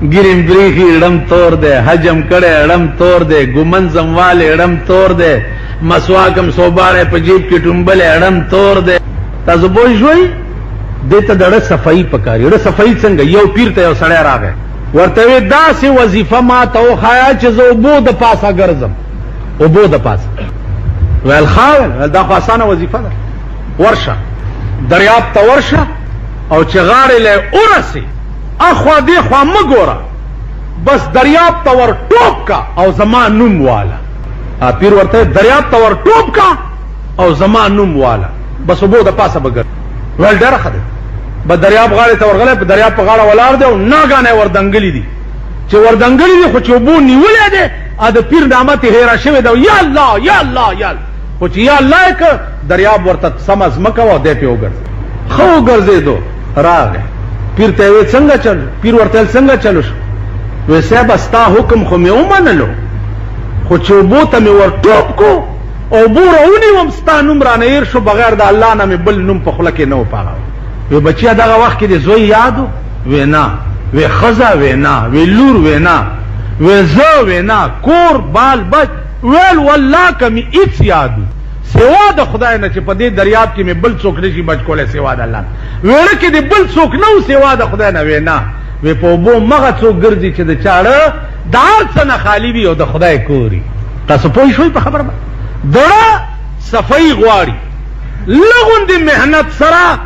ګیریم بریخي ړم تور دی، حجم کړی ړم تور دی، ګومنځم والې ړم تور دی، مسواکم سوباړی په جیب کې ټومبلی ړم تور دی. تاسو پوه شوئ؟ دې ته د ړه صفایي پکاري. ړه صفایي څنګه؟ یو پیر ته یو سړی راغی، ورته وی داسې وظیفه ما ته وښایه چې زه اوبو د پاسه ګرځم، اوبو د پاسه. ویل ښه، ویل دا خو اسانه وظیفه ده، ورشه دریاب ته ورشه او چې غاړې له ورسې اخوا دې خوا مه ګوره، بس دریاب ته ور ټوپ کا او زما نوم واله. پیر ورته دریاب ته ور ټوپ کا او زما نوم واله، بس اوبو د پاسه به ګرځي. ویل ډېره ښه دی. به دریاب غاړې ته ورغلی، په دریاب په غاړه ولاړ دی او ناګانه یې وردنګلي دي. چې وردنګلي دي خو چې اوبو نیولی دی، د پیر نامه ترې هېره شوې ده، یا الله یا الله یا الله. خو چې یا الله یې کړ، دریاب ورته سمه ځمکه وه او دی پرې وګرځېد. ښه وګرځېدو، راغی پیر ته یې ویل څنګه چل؟ پیر ورته ویل څنګه چلو شو؟ وی صاحبه ستا حکم خو مې ومنلو، خو چې اوبو ته مې ور ټوپ کو اوبو راونیوم، ستا نوم رانه هېر شو، بغیر د الله نه مې بل نوم په خوله کې نه و پاغه. وی بچیه دغه وخت کې دې زوی یادو؟ وی نه. وی ښځه؟ وی نه. وی لور؟ وی نه. وی زه؟ وی نه. کور بال بچ؟ ویل والله که مې هیڅ یادو سوا د خدای نه چې په دې دریاب کې مې بل څوک نشي بچ کولی سوا د الله نه. ویړه کې دې بل څوک نه و سوا د خدای نه؟ وی نه. وی په اوبو مغه څوک ګرځي چې د چاړه د هر څه نه خالي وي او د خدای کوري. تاسو پوه شوئ په خبره باندې؟ دړه صفايي غواړي، لږ غوندې محنت سره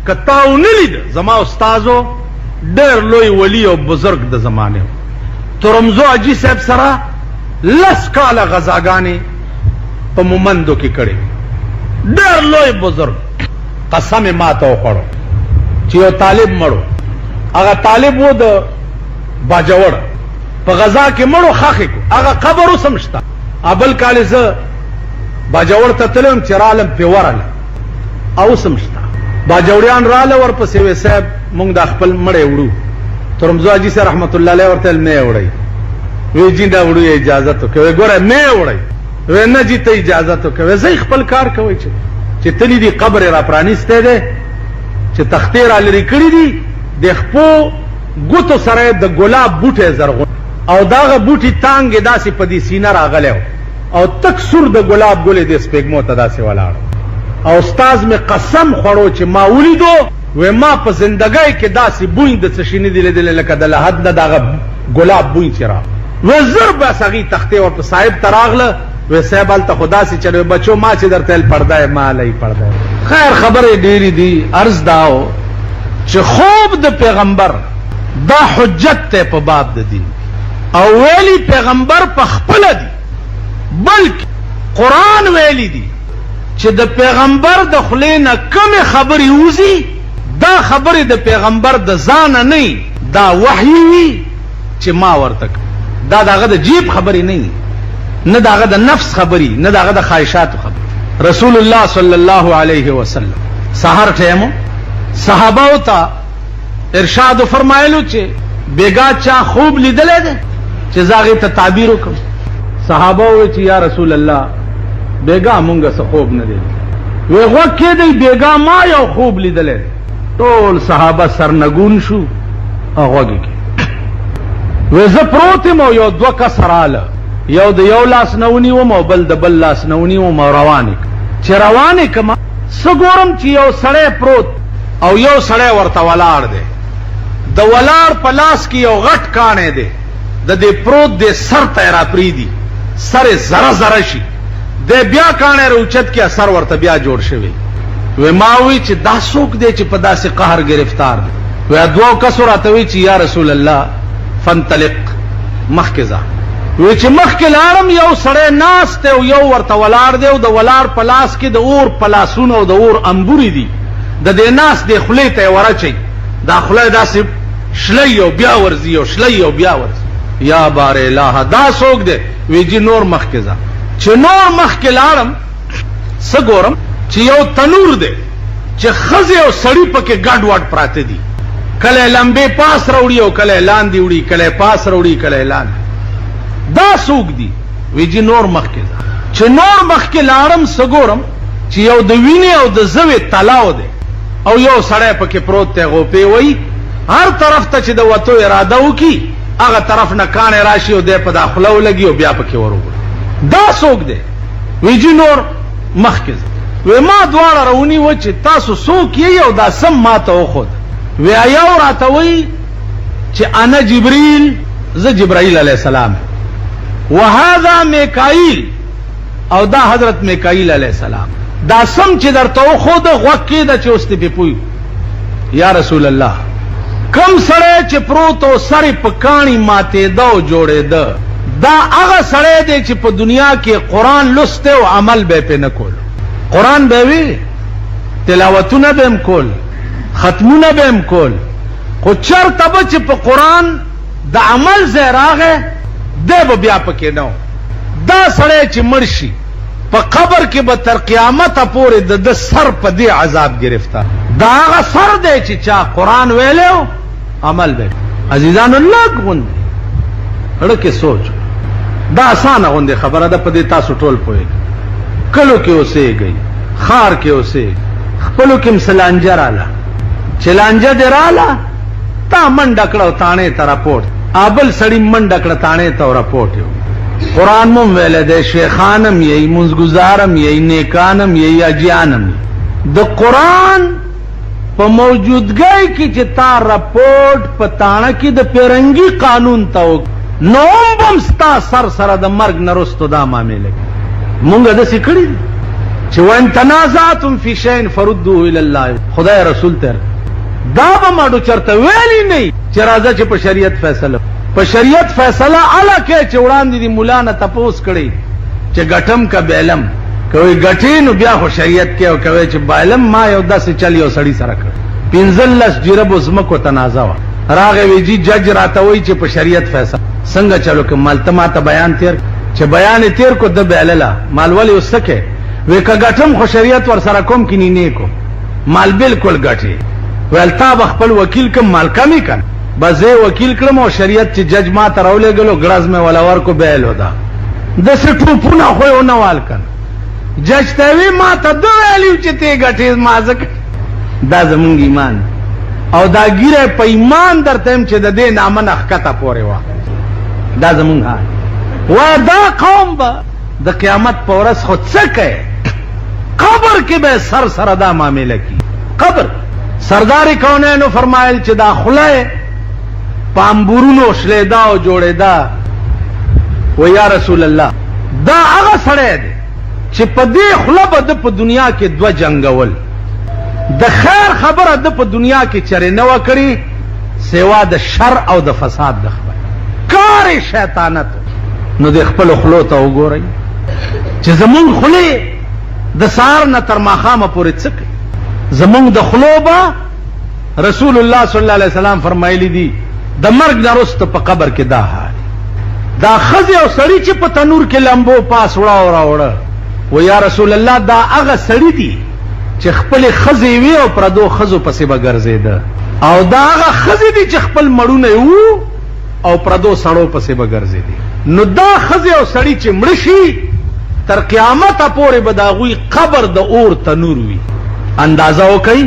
که تا ونه لید. زما استادو ډېر لوی ولی او بزرګ د زمانه ترمزو حاجي صاحب سره 10 کاله غزاګانې په مومندو کې کړې، ډېر لوی بزرګ. قسم یې ماته وخوړو چې یو طالب مړو، هغه طالب و د باجوړ، په غزا کې مړو، ښخې کو، هغه قبر اوس هم شته. بل کال زه باجوړ ته تللی وم، چې رالم پرې ورغلم، اوس هم شته. باجوړیان راله ورپسې، وی صاحب مونږ دا خپل مړی وړو. ترمزو حاجي صاحب رحمت الله علیه ورته ویل مې وړئ؟ وی جي دا وړو، اجازت وکړه. وی ګوره مې وړئ؟ وی نه جي ته اجازت وکړه. وی ځئ خپل کار کوئ. چې تلي دي، قبر یې را پرانیستی دی، چې تختې را لرې کړي دي، د خپو ګوتو سره د ګلاب بوټی زرغون او دغه بوټي تانګې داسې په دې سینه راغلی او تک سور د ګلاب ګلې دې سپېږمو ته داسې ولاړ. او استاد مې قسم خوړو چې ما ولیدو، وی ما په زندګۍ کې داسې بوی د څه شي نه دی لیدلی لکه د لحد نه دغه ګلاب بوی چې را. وی زر بس هغې تختې ورته صاحب ته راغله، وی صاحب هلته خو داسې چلوې بچو، ما چې درته ویل پرده یې ما لئ پرده یې. خیر خبرې ډېرې دي. عرض دا و چې خوب د پیغمبر دا حجت دی په باب د دین، او ویلي پیغمبر په خپله دي، بلکې قرآن ویلي دي چې د پیغمبر د خولې نه کومې خبرې وځي، دا خبرې د پیغمبر د ځانه نه، دا وحی وي چې ما ورته. دا د هغه د جیب خبرې نه، نه د هغه د نفس خبرې، نه د هغه د خواهشاتو خبرې. رسول الله صلی الله علیه وسلم سحر ټیم صحابه ته ارشاد فرمایلو چې بیګا چا خوب لیدلی دی چې زه هغې ته تعبیر وکړم؟ صحابه وویل چې یا رسول الله بیګا مونږ څه خوب نه دی. وی غوږ کېدئ، بیګا ما یو خوب لیدلی دی. ټول صحابه سرنګون شو او غوږ کې. وی زه پروت یم او یو دوه کسه راله، یو د یو لاس نه ونیوم او بل د بل لاس نه ونیوم او روان یې چې روان یې کړم، څه ګورم چې یو سړی پروت او یو سړی ورته ولاړ دی. د ولاړ په لاس کې یو غټ کاڼی دی، د دې پروت دی سر ته یې راپرېږدي، سر یې ذره ذره شي، دی بیا کاڼی راوچت کړي، سر ورته بیا جوړ شوی. وی ما وی چې دا څوک دی چې په داسې قهر گرفتار دی؟ وی دوو کسو راته وی چې یا رسول الله فانطلق، مخکې ځه. وی چې مخکې لاړم، یو سړی ناست دی او یو ورته ولاړ دی، او د ولاړ په لاس کې د اور پلاسونه او د اور انبورې دي. د دې ناست دې خولې ته یې وراچوي، دا خوله یې داسې شلوي او بیا ورځي او شلوي او بیا ورځي. یا بار الهه دا څوک دی؟ وی جي نور مخکې ځه. چې نور مخکې لاړم، څه ګورم چې یو تنور دی چې ښځې او سړي پکې ګډ وډ پراته دي، کله یې لمبې پاس راوړي او کله یې لاندې وړي، کله یې پاس راوړي کله یې لاندې. دا څوک دي؟ وی جي نور مخکې ځه. چې نور مخکې لاړم، څه ګورم چې یو د وینې او د زوې تلاو دی او یو سړی پکې پروت دی، غوپې وایي، هر طرف ته چې د وتو اراده وکړي هغه طرف نه کاڼی راشي او دی په دا خوله ولګي او بیا پکې ور وګوري. دا څوک دی؟ وی جی نور مخکې ځه. وی ما دواړه راونیوه چې تاسو څوک یئ او دا سم ماته وښود. وی یو راته وایي چې انا جبریل، زه جبرائیل علیه السلام یم، وهذا میکائیل، او دا حضرت میکائیل علیه السلام. دا سم چې درته وښوده غوږ کېږده چې اوس دې پرې پوه. یا رسول الله، کوم سړی چې پروت او سر یې په کاڼي ماتېده او جوړېده، دا هغه سړی دی چې په دنیا کې قرآن لوستی او عمل به یې پرې نه کولو. قرآن به یې وی، تلاوتونه به یې هم کول، ختمونه به یې هم کول، خو چېرته به چې په قرآن د عمل ځای راغی، دی به بیا پکې نه و. دا سړی چې مړ شي، په قبر کې به تر قیامته پورې د ده سر په دې عذاب ګرفتار. دا هغه سر دی چې چا قرآن ویلی او عمل به. عزیزانو لږ غوندې زړه کې سوچ، دا اسانه غوندې خبره ده، په دې تاسو ټول پوهېږئ. کلو کې اوسېږئ، ښار کې اوسېږئ، خپلو کې هم څه لانجه راله، چې لانجه دې راله تا منډه کړه او تاڼې ته رپورټ، ابل سړي منډه کړه تاڼې ته او رپورټ یې وکړ. قرآن مو ویلی دی، شیخان هم یئ، مونځ ګزار هم یئ، نیکان هم یئ، حاجیان هم یئ. د قرآن په موجودګۍ کې چې تا رپورټ په تاڼه کې د پیرنګي قانون ته وکړ، نو هم به هم ستا سر سره د مرګ نه وروسته دا معامله کوي. مونږ داسې کړي دي چې وان تنازعتم فی شیء فردوه الی الله، خدای رسول ته دا به ماډو چرته ویلی نه چې راځه چې په شریعت فیصله، په شریعت فیصله اله کې چې وړاندې دی مولا نه تپوس کړي چې ګټم که بیلم، کوي ګټې نو بیا خو شریعت کې، او کوي چې بایلم. ما یو داسې چل یو سړي سره کړ، 15 جربو ځمکو تنازع وه، راغی وی جی جج راته وایي چې په شریعت فیصله څنګه چلو کوم، مال ته ماته بیان تیر چې بیان یې تیر کو، ده بایلله. مال ولې اوس څه کوې؟ وی که ګټم خو شریعت ورسره کوم، کني نه کوم. مال بالکل ګټې. ویل تا به خپل وکیل کوم، مال کمې که نه. بس زه یې وکیل کړم او شریعت چې جج ما ته راولېږلو، ګړز مې وله ورکو، بیلو ده. داسې ټوپونه خو یې ونه وال که نه. جج ته وی ما ته ده ویلي چې ته ګټې، ما ځکه دا زمونږ ایمان او دا ږیره په ایمان درته یم چې د دې نامه نه ښکته پورې وه. دا زمونږ حال. وایه دا قوم به د قیامت په ورځ خو څه کوي، قبر کې به سر سره دا معامله کی. قبر سردار کونینو فرمایل چې دا خوله په امبورونو شلېده او جوړېده. و یا رسول الله، دا هغه سړی دی چې په دې خوله به ده په دنیا کې دوه جنګول، د خیر خبره ده په دنیا کې چرې نه وه کړې سوا د شر او د فساد د خبرې، کار یې شیطانت. نو د خپلو خولو ته وګورئ چې زمونږ خولې د سهار نه تر ماښامه پورې څه کوي. زمونږ د خولو به رسول الله صلی الله علیه وسلم فرمایلی دي د مرګ نه وروسته په قبر کې دا حال، دا ښځې او سړي چې په تنور کې لمبو پاس وړه او راوړه. و یا رسول الله، دا هغه سړي دي چې خپلې ښځې وې او پردو ښځو پسې به ګرځېده، او دا هغه ښځې دي چې خپل مړونه یې وو او پردو سړو پسې به ګرځېدې. نو دا ښځې او سړي چې مړه شي تر قیامته پورې به د هغوی قبر د اور تنور وي. اندازه وکړئ،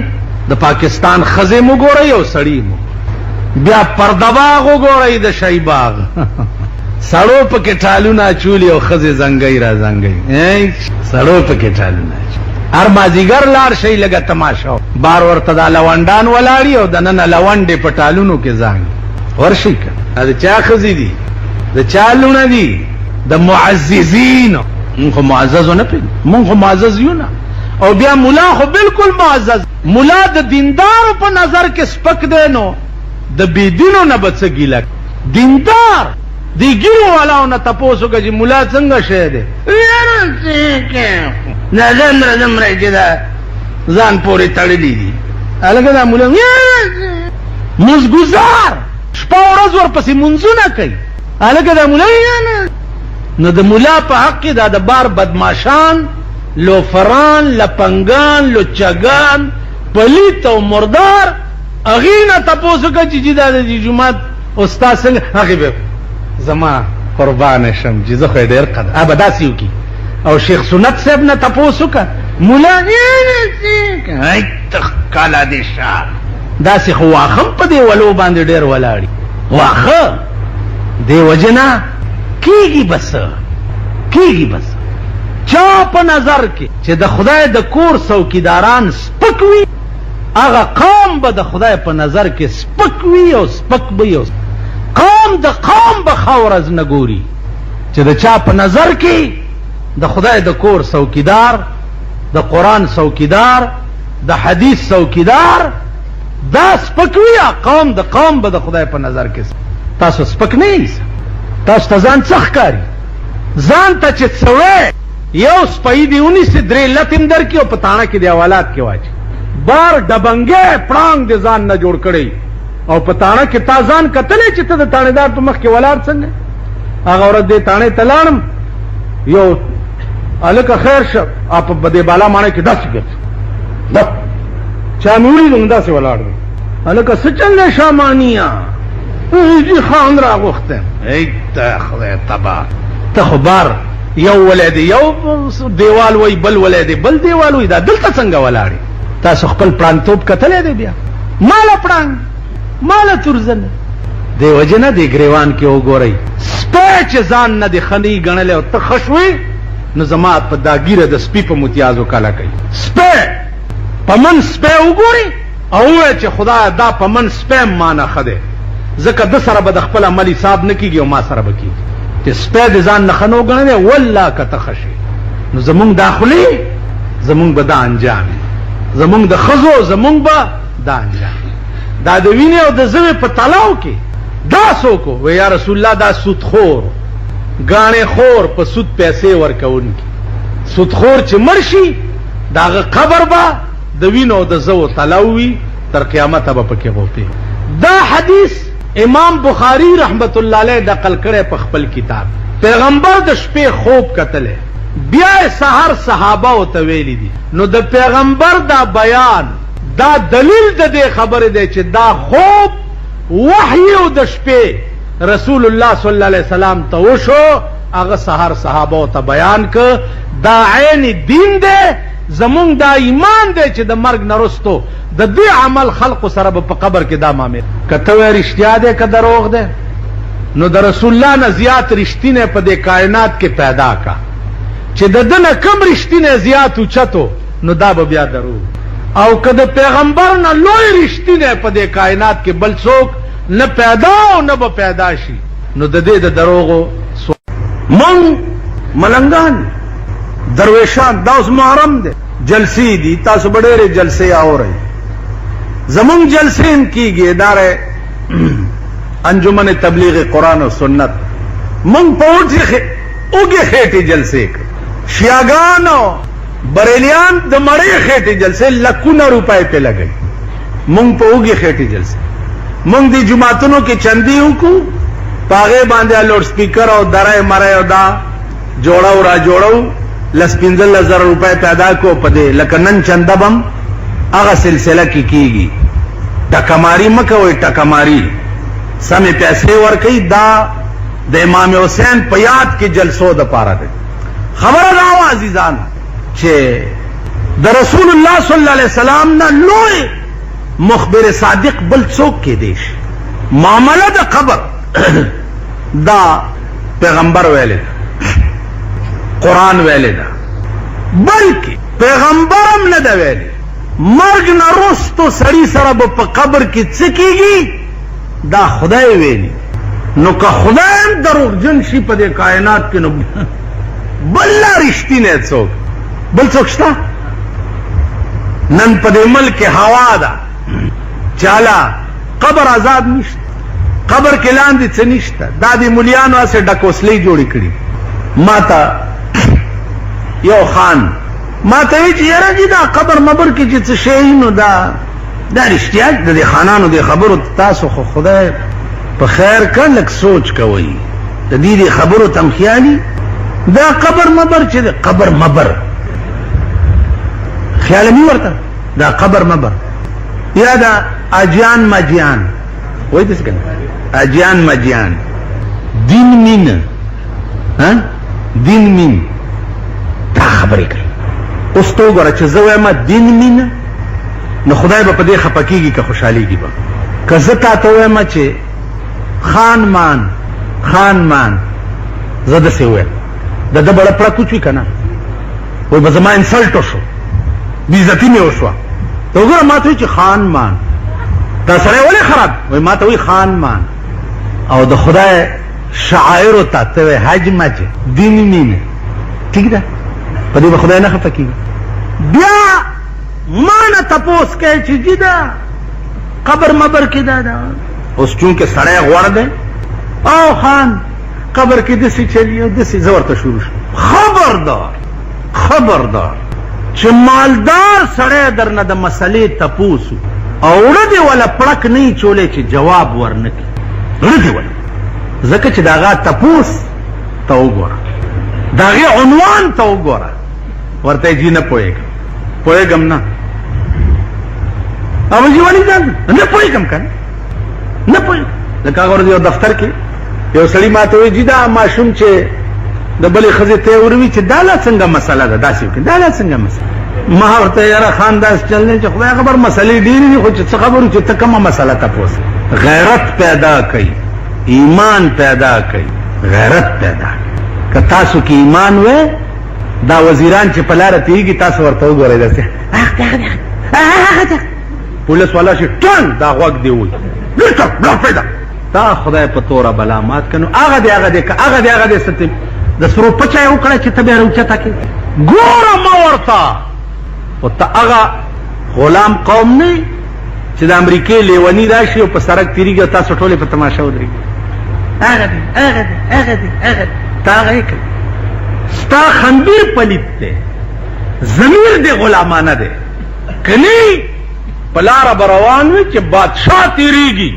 د پاکستان ښځې مو ګورئ او سړي مو، بیا پردباغ وګورئ د شیباغ، سړو پکې ټالونه اچولي او ښځې زنګۍ را زنګۍ، سړو پکې ټالونه اچولي. هر مازیګر لاړ شئ لږه تماشه، بار ورته دا لونډان ولاړي او دننه لونډې په ټالونو کې زانګي. ورشئ که دا د چا ښځې دي، د چا لوڼه دي، د معززینو. مونږ خو معززو نه پېژنو، مونږ خو معزز یو نه. او بیا ملا خو بالکل معزز، ملا د دیندارو په نظر کې سپک دی، نو د بې دینو نه به څه ګیله. دیندار دې ګیرو والاو نه تپوس وکړه چې ملا څنګه شی دی، دا دومره دومره چې دا ځان پورې تړلي دي. هلکه دا ملا مزګزار شپه ورځ ورپسې مونځونه کوي، هلکه دا ملا. نو د ملا په حق کې دا د بار بدماشان، لوفران، لپنګان، لچګان، پلیت او مردار هغې نه تپوس وکړه چې جي دا د دې جومات استاد څنګه، هغې به زما قربان شم چې زه خو یې ډېر قدر به داسې وکړي. او شیخ سنت صاحب نه تپوس وکړه، ملا کالا دې شه، داسې خو واښه هم په دې ولو باندې ډېر ولاړي واښه. دی وجنه کیږي بس، کیږي بس. چا په نظر کې چې د خدای د کور څوکیداران سپک وي، هغه قوم به د خدای په نظر کې سپک وي او سپک به یو قوم د قوم به ښه ورځ نه ګوري. چې د چا په نظر کې د خدای د کور څوکیدار، د قرآن څوکیدار، د حدیث څوکیدار دا سپک وي، قوم د قوم به د خدای په نظر کې. تاسو سپک نه یئ، تاسو ته ځان څه ښکاري؟ ځان ته چې څه وایې، یو سپی دې ونیسي، درې لتې هم درکړي او په تاڼه کې دې حوالات کې واچي. بار ډبنګی پړانګ دې ځان نه جوړ کړی او په تاڼه کې تا ځان کتلی چې ته د تاڼېدار په مخ کې ولاړ څنګه؟ هغه ورځ دې تاڼې ته لاړم، یو هلکه خیر شه، په دې بالا ماڼۍ کې داسې ګرځي، دا چا مې ولیدو نو داسې ولاړ دی. هلکه څه چل دی شامانیه؟ جي خان راغوښتی. ای ته خدای تباه، ته خو بار یو ولی دی یو دیوال وای، بل ولی دی بل دیوال وای، دا دلته څنګه ولاړې؟ تاسو خپل پړانګتوب کتلی دی؟ بیا ماله پړانګ، ماله تورزنه. دې وجې نه دې ګریوان کې وګورئ، سپی چې ځان نه دې ښه نه وي ګڼلی او ته ښه شوې، نو زما په دا ږیره د سپي په متیازو کله کوي. سپی په من سپی وګوري او ووایه چې خدایه دا په من سپی هم ما نه ښه دی، ځکه ده سره به د خپل عمل حساب نه کېږي او ما سره به کېږي. چې سپی دې ځان نه ښه نه وګڼلی، والله که ته ښه شې نو زمونږ دا خولې، زمونږ به دا انجام وي، زمونږ د ښځو زمونږ به دا انجام وي. دا د وینې او د زوې په تلاو کې دا څوک وی؟ یا رسول الله دا سودخور، ګاڼې خور، په سود پیسې ورکوونکي. سودخور چې مړ شي د هغه قبر به د وینو او د زوو تلاو وي، تر قیامته به پکې غوپې. دا حدیث امام بخاری رحمت الله علیه نقل کړی په خپل کتاب. پیغمبر د شپې خوب کتلی، بیا یې سحر صحابه ته ویلي دي. نو د پیغمبر دا بیان دا دلیل د دې خبرې دی چې دا خوب وحی او د شپې رسول الله صلی الله علیه وسلم ته وشو، هغه سحر صحابه ته بیان ک. دا عین دین دی، زمونږ دا ایمان دی چې د مرګ نه وروسته د دې عمل خلقو سره به په قبر کې دا معامله. که ته وایې رښتیا دی که دروغ دی، نو د رسول الله نه زیات رښتینی په دې کائنات کې پیدا کا. چې د ده نه کم رښتینی زیات اوچتو، نو دا به بیا دروغ. او که د پیغمبر نه لوی رښتینی په دې کائنات کې بل څوک نه پیدا او نه به پیدا شي، نو د دې د دروغو. مونږ ملنګان درویشان، دا اوس محرم دی، جلسې دي، تاسو به ډېرې جلسې اورئ. زمونږ جلسې هم کېږي، اداره انجمن تبلیغ قرآن او سنت، مونږ په اوږې خېټې جلسې کړ. شیعګان او بریلیان د مړې خېټې جلسې لکونه روپۍ پې لګوي، مونږ په اوږې خېټې جلسې. مونږ دې جوماتونو کې چندې وکړو، په هغې باندې لوډ سپیکر او درې مری او دا جوړو را جوړو، لس 15,000 روپۍ پیدا کو په دې. لکه نن چنده بم هغه سلسله کې کېږي. ټکماری مه کوئ، ټکماری، سمې پیسې ورکوي. دا د امام حسین په یاد کې جلسو دپاره دی. خبره دا وه عزیزانو چې د رسول الله صلی الله علیه وسلم نه لوی مخبر صادق بل څوک کېدی شي؟ معامله د قبر دا پیغمبر ویلې ده، قرآن ویلې ده، بلکې پیغمبر هم نه ده ویلې. مرګ نه وروستو سړي سره به په قبر کې څه کېږي دا خدای ویلي. نو که خدای هم دروغجن شي په دې کائنات کې، نو بل لا رښتینی څوک بل څوک شته؟ نن په دې ملک کې هوا ده، چاله قبر عذاب نشته، قبر کې لاندې څه نشته. دا د مليانو هسې ډکوسلې جوړې کړي. ما ته یو خان ما ته وی چې یاره جي دا قبر مبر کې چې څه شی، نو دا دا رښتیا د دې خانانو د خبرو تاسو خو خدای په خیر کړ، لږ سوچ کوئ د دې دې خبرو تم خیالي. دا قبر مبر چې قبر مبر خیال می ورته، دا قبر مبر یا دا اجیان مجیان وای دې څنګه اجیان مجیان دین مين، ها دین مين دا خبرې کوي. اوس ته وګوره چې زه وایم دین مين، نو خدای به په دې خپه کېږي که خوشحالېږي به؟ که زه تا ته وایم چې خان مان خان مان زه داسې وویل، د ده بړه پړک وچوي که نه؟ وایي به زما انسلټ وشو، بېعزتي مې وشوه. ته وګوره ما ته وایي چې خان مان، دا سړی ولې خراب؟ وایي ما ته وایي خان مان. او د خدای شعائرو ته ته وایې حج مج دیني مینه، ټیک ده، په دې به خدای نه خفه کېږي. بیا ما نه تپوس کوي چې جي دا قبر مبر کې دا ده. اوس چونکې سړی غوړ دی او خان قبر کې داسې چلی او داسې، زه ورته شروع شوم. خبردار خبردار چې مالدار سړی درنه د مسلې تپوس او اوړه دې وله پړک نه وي چولی چې جواب ورنه کړي، اوړه دې وله، ځکه چې د هغه تپوس ته وګوره، د هغې عنوان ته وګوره، ورته یې جي نه پوهېږم، پوهېږم نه، او جي ولې ځان نه پوهېږم که نه نه پوهېږم. لکه هغه ورځ یو دفتر کې یو سړي ما ته وویل، جي دا ماشوم چې د بلې ښځې ته وروي چې دا لا څنګه مسله ده، داسې وکړي، دا لا څنګه مسله؟ ما ورته یاره خان داسې چل دی چې خدای خبر مسلې ډېرې دي، خو چې څه خبرو چې ته کومه مسله تپوس. غیرت پیدا کوي، ایمان پیدا کوي، غیرت پیدا کوي. که تاسو کې ایمان وی، دا وزیران چې په لاره تېرېږي تاسو ورته وګورئ داسې پولیس والا شي ټنګ دا غوږ دی وایي بیرته بلا پیدا تا خدای په توره بلا مات کنو. هغه دی هغه دی که هغه دی هغه دی ستې د سرو پچه یې وکړه چې ته بیا راوچته کړې. ګوره مه ورته، خو ته هغه غلام قوم نه چې د امریکې لیوني راشي او په سړک تېرېږي او تاسو ټولې په تماشه ودرېږي. هغه دی هغه دی هغه دی هغه دی، تا هغه یې کړی. ستا خندیر پلیت دی، ضمیر دی غلامانه دی. کني په لاره به روان وي چې بادشاه تېرېږي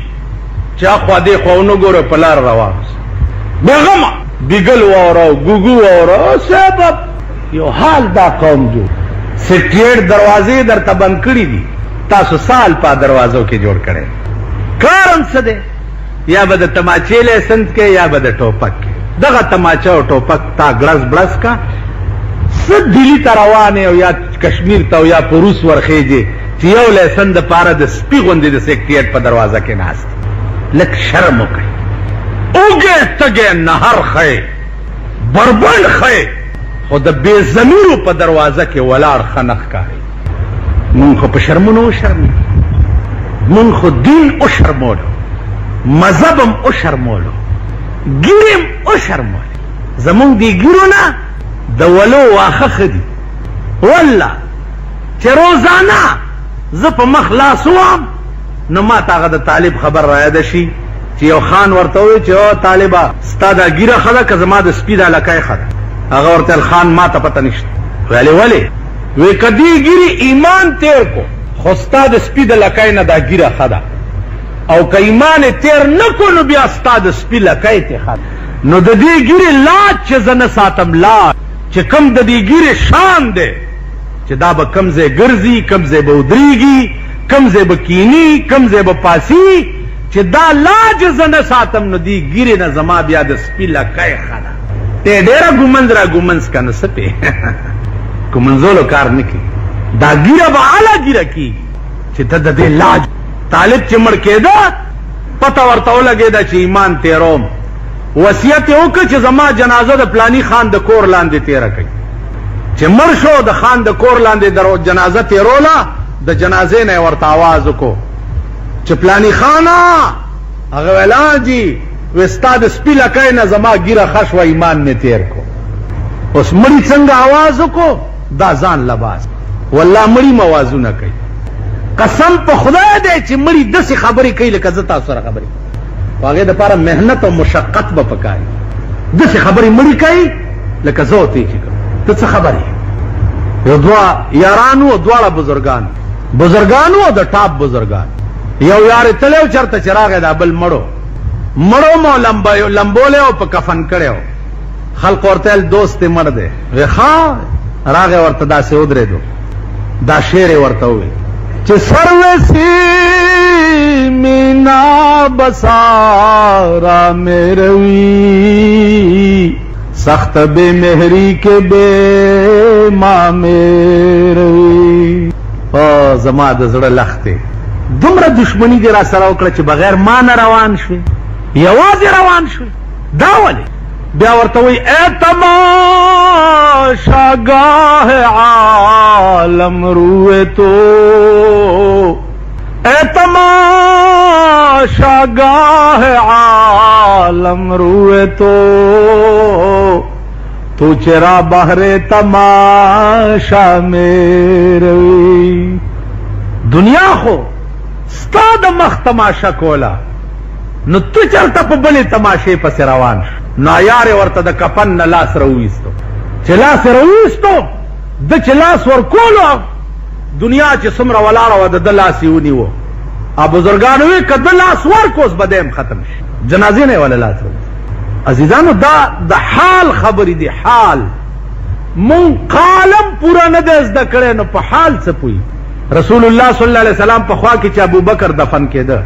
چې اخوا دې خوا ونه ګوره، په لاره روان اوسه بېغمه. بیګل واوره او ګوګو واوره سبب یو حال دا قوم جوړ. سټیټ دروازې درته بند کړي دي، تاسو سال په دروازو کې جوړ کړی. کار هم څه دی؟ یا به د تماچې لایسنس کې یا به د ټوپک کې. دغه تماچه او ټوپک تا ګړز بړز کا، څه دلی ته روان او یا کشمیر ته او یا په روس ورخېږي چې یو لایسنس دپاره د سپي غوندې د سیکټریټ په دروازه کې ناست. لږ شرم وکړئ، اوږی تږی نهر ښی بربنډ ښی، خو د بې ضمیرو په دروازه کې ولاړ ښه نه ښکاري. مونږ خو په شرمونو وشرمېدو، مونږ خو دین وشرمولو، مذهب هم وشرمولو، ګیرې هم وشرمولې. زمونږ دې ګیرو نه د ولو واښه ښه دي والله، چې روزانه زه په مخ لاس ووهم نو ما ته هغه د طالب خبر رایاده شي چې یو خان ورته وویل چې او طالبه ستا دا ږیره ښه ده که زما د سپي دا لکۍ ښه ده؟ هغه ورته ویل خان ما ته پته نشته. ویلې ولې؟ وی که دې ږیرې ایمان تیر کو خو ستا د سپي د لکۍ نه دا ږیره ښه ده، او که ایمان یې تیر نه کو نو بیا ستا د سپي لکۍ ترې ښه ده. نو د دې ږیرې لاج چې زه نه ساتم، لاج چې کوم د دې ږیرې شان دی چې دا به کوم ځای ګرځي، کوم ځای به ودرېږي، کوم ځای به کینی، کوم ځای به پاسي، چې دا لاج زه نه ساتم نو دې ږیرې نه زما بیا د سپي لکۍ ښه ده. ته ډېره ګومنځ را ګومنځ که نه څه پې ګومنځولو کار نه کوي، دا ږیره به اله ږیره کېږي چې ته د دې لاج. طالب چې مړ کېده پته ورته ولګېده چې ایمان تېروم، وصیت یې وکړ چې زما جنازه د پلاني خان د کور لاندې تېره کړئ. چې مړ شو د خان د کور لاندې جنازه تېروله، د جنازې نه یې ورته आवाज وکړو چې پلاني خانه، هغه ویل جي، وی ستا د سپي لکۍ نه زما ږیره ښه شوه، ایمان مې تېر کړو. اوس مړي څنګه आवाज وکړو؟ دا ځان لباس والله مړي هم اوازونه کوي. قسم په خدای دی چې مړي داسې خبرې کوي لکه زه تاسو سره خبرې کوم. خو هغې دپاره محنت او مشقت به پکار وي. داسې خبرې مړي کوي لکه زه او ته چې کوم. ته څه خبرې؟ یو دوه یارانو او دواړه بزرګان، بزرګانو او د ټاپ بزرګان. یو یار یې تللی و چېرته چې راغی دا بل مړو، مړو مو لمبولی او په کفن کړی و. خلق ورته ویل دوست یې مړ دی. وی ښه، راغی ورته داسې ودرېدو، دا شعر یې ورته وویل چې سروسی مینا بسارا میروي، سخت بے مهری کې بے ما میروي. او زما د زړه لښتې دومره دښمني دې را سره وکړه چې بغیر ما نه روان شوې، یوازې روان شوې. دا ولې بیا ورته وایي اے تماشاګاه عالم روئے تو، اے تماشاګاه عالم روئے تو، تو چرا بهر تماشا میروي. دنیا خو ستا د مخ تماشا کوله، نو ته چرته په بلې تماشې پسې روان شو. نو عیار یې ورته د کفن نه لاس راوویستو، چې لاس یې راوویستو، ده چې لاس ورکولو دنیا چې څومره ولاړه وه د ده لاس یې ونیو. او بزرګانو وی که ده لاس ورکړو اوس به دی هم ختم شي، جنازې نه یې وله لاس راوویستو. عزیزانو دا د حال خبرې دي، حال مونږ قالم پوره نه دی زده کړی، نو په حال څه پوهېږو؟ رسول الله صلی الله علیه وسلم په خوا کې چې ابوبکر دفن کېده،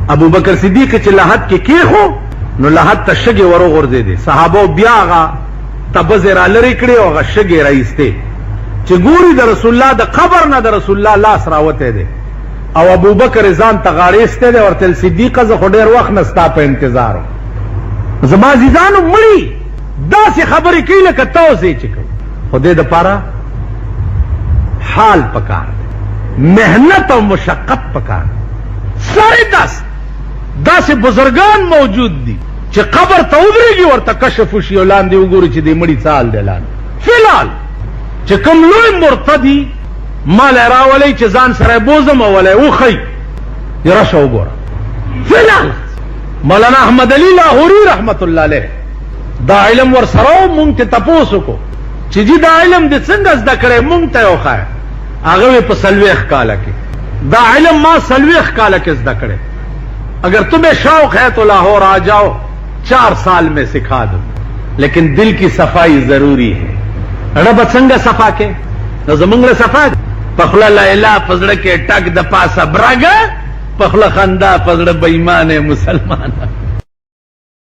ابوبکر صدیق چې لحد کې کېښو نو لحد ته شګې وروغورځېدې. صحابو بیا هغه تبزې را لرې کړې او هغه شګې را ایستې، چې ګوري د رسول الله د قبر نه د رسول الله لاس راوتی دی او ابوبکر ځان ته غاړې ایستی دی. ورته ویل صدیقه زه خو ډېر وخت نه ستا په انتظار وم. زما عزیزانو مړي داسې خبرې کوي لکه ته اوس یې چې کوي، خو دې دپاره حال پکار دی، محنت او مشقت پکار دی. سر دست داسې بزرګان موجود دي چې قبر ته ودرېږي ورته کشف وشي او لاندې وګوري چې دې مړي څه حال دی لاندې. فی الحال چې کوم لوی مرتدي مال یې راولئ چې ځان سره یې بوځم او وله یې وښیي، راشه وګوره. فی الحال مولانا احمد علي لاهوري رحمت الله علیه دا علم ورسره و، مونږ ته تپوس وکړو چې جی دا علم دې څنګه زده کړی، مونږ ته یې وښایه. هغه وی په 40 کاله کې دا علم ما 40 کاله کې زده کړی، اگر تمہیں شوق ہے تو لاہور آ جاؤ، 4 سال میں سکھا دوں، لیکن دل کی صفائی ضروری ہے. رب څنګه صفا کې؟ نو زمونږ له صفا ده. په خوله لیلا، په زړه کې ټک د پاسه برګه، په خوله خندا، په زړه بېمانه مسلمانه.